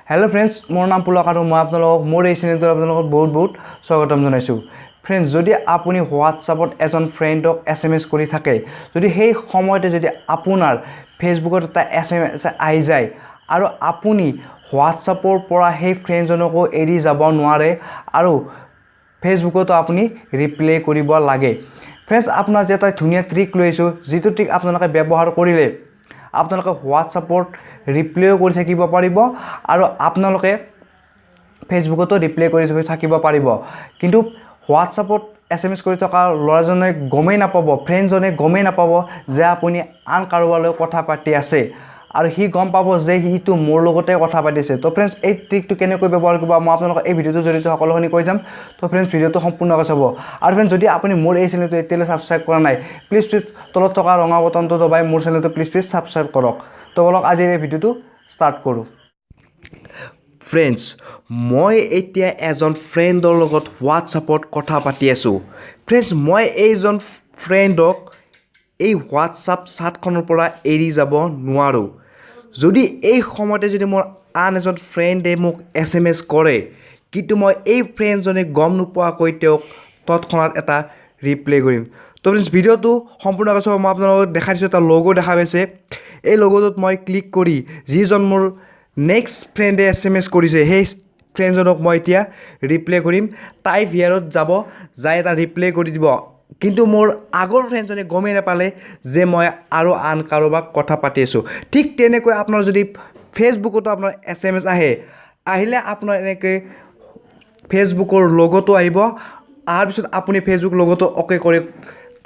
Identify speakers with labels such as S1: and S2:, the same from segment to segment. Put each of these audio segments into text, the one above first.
S1: Hello' friends, মোৰ নাম পুলক আৰু মই আপোনালোকক মোৰ এই চেনেলটোত আপোনালোকক বহুত বহুত স্বাগতম জনাইছোঁ। ফ্ৰেণ্ডছ, যদি আপুনি হোৱাটছআপত এজন ফ্ৰেণ্ডক এছএমএছ কৰি থাকে, যদি সেই সময়তে যদি আপোনাৰ ফেচবুকত এটা এছএমএছ আহি যায় আৰু আপুনি হোৱাটছআপৰ পৰা সেই ফ্ৰেণ্ডজনকো এৰি যাব নোৱাৰে আৰু ফেচবুকতো আপুনি ৰিপ্লাই কৰিব লাগে। ফ্ৰেণ্ডছ, আপোনাৰ যে এটা ধুনীয়া ট্ৰিক লৈ আহিছোঁ, যিটো ট্ৰিক আপোনালোকে ব্যৱহাৰ কৰিলে আপোনালোকে হোৱাটছআপত ৰিপ্লাইও কৰি থাকিব পাৰিব আৰু আপোনালোকে ফেচবুকতো ৰিপ্লাই কৰি থাকিব পাৰিব। কিন্তু হোৱাটছআপত এছএমএছ কৰি থকা ল'ৰাজনে গমেই নাপাব, ফ্ৰেণ্ডজনে গমেই নাপাব যে আপুনি আন কাৰোবালৈ কথা পাতি আছে আৰু সি গম পাব যে সিটো মোৰ লগতে কথা পাতিছে। তো ফ্ৰেণ্ডছ, এই ট্ৰিকটো কেনেকৈ ব্যৱহাৰ কৰিব মই আপোনালোকক এই ভিডিঅ'টোৰ জৰিয়তে সকলোখিনি কৈ যাম। তো ফ্ৰেণ্ডছ, ভিডিঅ'টো সম্পূৰ্ণকৈ চাব। আৰু ফ্ৰেণ্ডছ, যদি আপুনি মোৰ এই চেনেলটো এতিয়ালৈ ছাবস্ক্ৰাইব কৰা নাই, প্লিজ প্লিজ তলত থকা ৰঙা বটনটো দবাই মোৰ চেনেলটো প্লিজ প্লিজ ছাবস্ক্ৰাইব কৰক। তো ব'লক, আজিৰ এই ভিডিঅ'টো ষ্টাৰ্ট কৰোঁ।
S2: ফ্ৰেণ্ডছ, মই এতিয়া এজন ফ্ৰেণ্ডৰ লগত হোৱাটছআপত কথা পাতি আছোঁ। ফ্ৰেণ্ডছ, মই এইজন ফ্ৰেণ্ডক এই হোৱাটছআপ চাটখনৰ পৰা এৰি যাব নোৱাৰোঁ। যদি এই সময়তে যদি মোৰ আন এজন ফ্ৰেণ্ডে মোক এছএমএছ কৰে, কিন্তু মই এই ফ্ৰেণ্ডজনে গম নোপোৱাকৈ তেওঁক তৎক্ষণাত এটা ৰিপ্লাই কৰিম। তো ফ্ৰেণ্ডছ, ভিডিঅ'টো সম্পূৰ্ণকৈ চাব। মই আপোনালোকক দেখাই দিছোঁ, এটা লগো দেখা পাইছে। এই লগ'টোত মই ক্লিক কৰি যিজন মোৰ নেক্সট ফ্ৰেণ্ডে এছএমএছ কৰিছে, সেই ফ্ৰেণ্ডজনক মই এতিয়া ৰিপ্লাই কৰিম। টাইপ হিয়াৰত যাব, যাই এটা ৰিপ্লাই কৰি দিব। কিন্তু মোৰ আগৰ ফ্ৰেণ্ডজনে গমেই নাপালে যে মই আৰু আন কাৰোবাক কথা পাতি আছোঁ। ঠিক তেনেকৈ আপোনাৰ যদি ফেচবুকতো আপোনাৰ এছএমএছ আহে, আহিলে আপোনাৰ এনেকৈ ফেচবুকৰ লগ'টো আহিব। অহাৰ পিছত আপুনি ফেচবুক লগ'টো অ'কে কৰি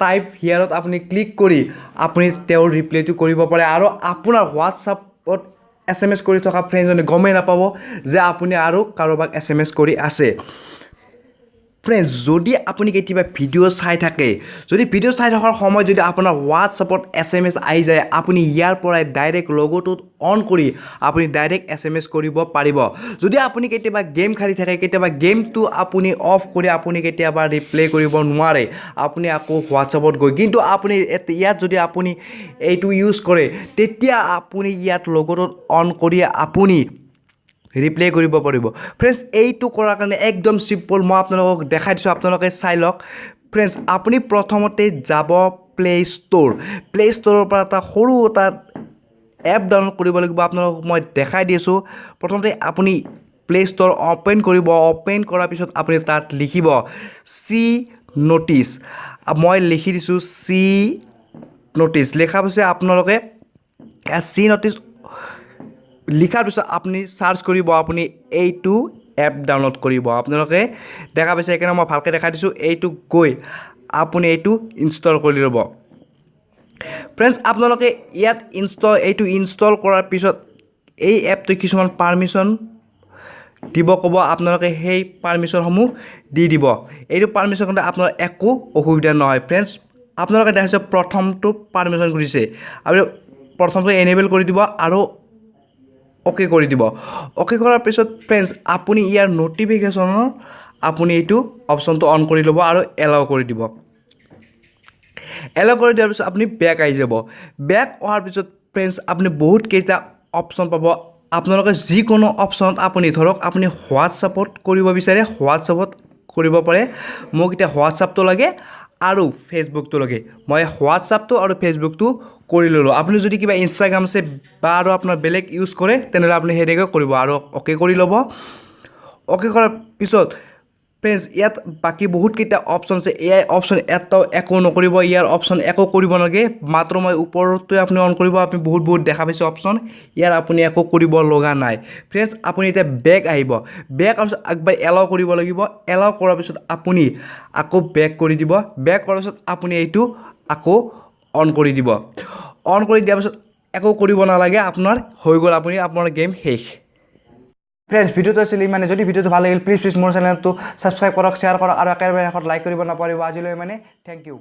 S2: টাইপ হিয়াৰত আপুনি ক্লিক কৰি আপুনি তেওঁৰ ৰিপ্লাইটো কৰিব পাৰে আৰু আপোনাৰ হোৱাটছআপত এছএমএছ কৰি থকা ফ্ৰেণ্ডজনে গমেই নাপাব যে আপুনি আৰু কাৰোবাক এছএমএছ কৰি আছে। ফ্ৰেণ্ডছ, যদি আপুনি কেতিয়াবা ভিডিঅ' চাই থাকে, যদি ভিডিঅ' চাই থকাৰ সময়ত যদি আপোনাৰ হোৱাটছআপত এছএমএছ আহি যায়, আপুনি ইয়াৰ পৰাই ডাইৰেক্ট লগ'টোত অন কৰি আপুনি ডাইৰেক্ট এছএমএছ কৰিব পাৰিব। যদি আপুনি কেতিয়াবা গেম খেলি থাকে, কেতিয়াবা গেমটো আপুনি অফ কৰি আপুনি কেতিয়াবা ৰিপ্লাই কৰিব নোৱাৰে, আপুনি আকৌ হোৱাটছআপত গৈ, কিন্তু আপুনি ইয়াত যদি আপুনি এইটো ইউজ কৰে, তেতিয়া আপুনি ইয়াত লগ'টোত অন কৰি আপুনি ৰিপ্লাই কৰিব পাৰিব। ফ্ৰেণ্ডছ, এইটো কৰাৰ কাৰণে একদম চিম্পল, মই আপোনালোকক দেখাই দিছোঁ, আপোনালোকে চাই লওক। ফ্ৰেণ্ডছ, আপুনি প্ৰথমতে যাব প্লে' ষ্ট'ৰ। প্লে' ষ্ট'ৰৰ পৰা এটা সৰু এটা এপ ডাউনলোড কৰিব লাগিব। আপোনালোকক মই দেখাই দি আছোঁ। প্ৰথমতে আপুনি প্লে' ষ্ট'ৰ অ'পেন কৰিব। অ'পেন কৰাৰ পিছত আপুনি তাত লিখিব চি ন'টিছ। মই লিখি দিছোঁ চি ন'টিছ। লিখাৰ পিছত আপোনালোকে চি ন'টিছ লিখাৰ পিছত আপুনি চাৰ্চ কৰিব, আপুনি এইটো এপ ডাউনলোড কৰিব। আপোনালোকে দেখা পাইছে, সেইকাৰণে মই ভালকৈ দেখাই দিছোঁ। এইটো গৈ আপুনি এইটো ইনষ্টল কৰি ল'ব। ফ্ৰেণ্ডছ, আপোনালোকে ইয়াত এইটো ইনষ্টল কৰাৰ পিছত এই এপটোৱে কিছুমান পাৰ্মিশ্যন দিব ক'ব, আপোনালোকে সেই পাৰ্মিশ্যনসমূহ দি দিব। এইটো পাৰ্মিশ্যন কৰোঁতে আপোনাৰ একো অসুবিধা নহয়। ফ্ৰেণ্ডছ, আপোনালোকে দেখাইছে প্ৰথমটো পাৰ্মিশ্যন খুজিছে, আৰু প্ৰথমটো এনেবল কৰি দিব আৰু অ'কে কৰি দিব। অ'কে কৰাৰ পিছত ফ্ৰেণ্ডছ, আপুনি ইয়াৰ ন'টিফিকেশ্যনৰ আপুনি এইটো অপশ্যনটো অন কৰি ল'ব আৰু এলাউ কৰি দিব। এলাউ কৰি দিয়াৰ পিছত আপুনি বেক আহি যাব। বেক অহাৰ পিছত ফ্ৰেণ্ডছ, আপুনি বহুত কেইটা অপশ্যন পাব। আপোনালোকে যিকোনো অপশ্যনত আপুনি ধৰক আপুনি হোৱাটছআপত কৰিব বিচাৰে, হোৱাটছআপত কৰিব পাৰে। মোক এতিয়া হোৱাটছআপটো লাগে আৰু ফেচবুকটো লাগে। মই হোৱাটছআপটো আৰু ফেচবুকটো কৰি ল'লোঁ। আপুনি যদি কিবা ইনষ্টাগ্ৰাম আছে বা আৰু আপোনাৰ বেলেগ ইউজ কৰে, তেনেহ'লে আপুনি সেনেকৈ কৰিব আৰু অ'কে কৰি ল'ব। অ'কে কৰাৰ পিছত ফ্ৰেণ্ডছ, ইয়াত বাকী বহুতকেইটা অপশ্যন আছে। এয়াই অপশ্যন এটাও একো নকৰিব, ইয়াৰ অপশ্যন একো কৰিব নালাগে। মাত্ৰ মই ওপৰটোৱে আপুনি অন কৰিব। আপুনি বহুত বহুত দেখা পাইছে অপশ্যন, ইয়াৰ আপুনি একো কৰিব লগা নাই। ফ্ৰেণ্ডছ, আপুনি এতিয়া বেক আহিব। বেক অহাৰ পিছত একবাৰ এলাউ কৰিব লাগিব। এলাউ কৰাৰ পিছত আপুনি আকৌ বেক কৰি দিব। বেক কৰাৰ পিছত আপুনি এইটো আকৌ অন কৰি দিব। অন কৰি দিয়াৰ পিছত একো কৰিব নালাগে, আপোনাৰ হৈ গ'ল, আপুনি আপোনাৰ গেম শেষ।
S1: ফ্ৰেণ্ডছ, ভিডিঅ'টো আছিল ইমানে। যদি ভিডিঅ'টো ভাল লাগিল, প্লিজ প্লিজ মোৰ চেনেলটো ছাবস্ক্ৰাইব কৰক, শ্বেয়াৰ কৰক আৰু একেবাৰে শেষত লাইক কৰিব নাপাহৰিব। আজিলৈ মানে, thank U.